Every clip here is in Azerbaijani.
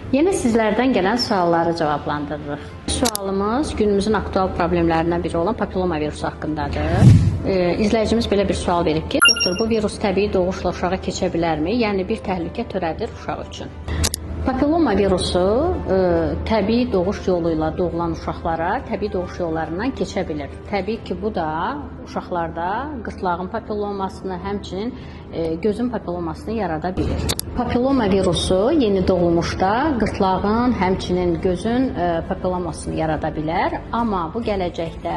Yenə sizlərdən gələn sualları cavablandırırıq. Sualımız günümüzün aktual problemlərindən biri olan papilloma virusu haqqındadır. İzləyicimiz belə bir sual verib ki, doktor, bu virus təbii doğuşla uşağa keçə bilərmi? Yəni bir təhlükə törədir uşaq üçün. Papilloma virusu təbii doğuş yolu ilə doğulan uşaqlara təbii doğuş yollarından keçə bilir. Təbii ki, bu da uşaqlarda qırtlağın papillomasını, həmçinin gözün papillomasını yarada bilir. Papilloma virusu yeni doğulmuşda qırtlağın, həmçinin gözün papillomasını yarada bilər, amma bu gələcəkdə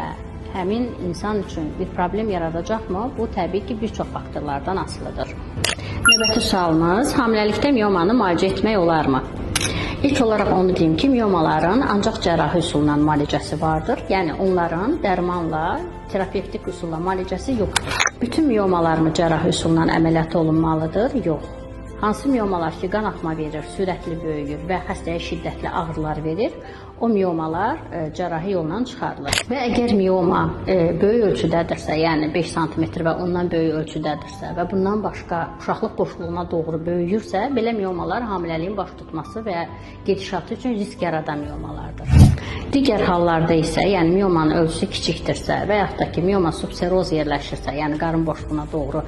həmin insan üçün bir problem yaradacaqmı? Bu təbii ki, bir çox faktorlardan asılıdır. Növbəti sualımız: hamiləlikdə miomanı müalicə etmək olarmı? İlk olaraq onu deyim ki, miomaların ancaq cərrahi üsulla müalicəsi vardır. Yəni onların dərmanla, terapevtik üsulla müalicəsi yoxdur. Bütün miomalar mı cərrahi üsulla əməliyyat olunmalıdır? Yox. Hansı miomalar ki, qan axma verir, sürətli böyüyür və xəstəyə şiddətli ağrılar verir, o miomalar cərrahi yolla çıxarılır. Və əgər mioma böyük ölçüdədirsə, yəni 5 sm və ondan böyük ölçüdədirsə və bundan başqa uşaqlıq boşluğuna doğru böyüyürsə, belə miomalar hamiləliyin baş tutması və gedişatı üçün risk yaradan miomalardır. Digər hallarda isə, yəni miomanın ölçüsü kiçikdirsə və yaxud da ki, mioma subseroz yerləşirsə, yəni qarın boşluğuna doğru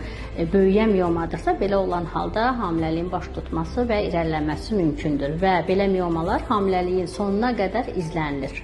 böyüyən miomadırsa, belə olan halda hamiləliyin baş tutması və irəliləməsi mümkündür və belə miomalar hamiləliyin sonuna qədər izlənilir.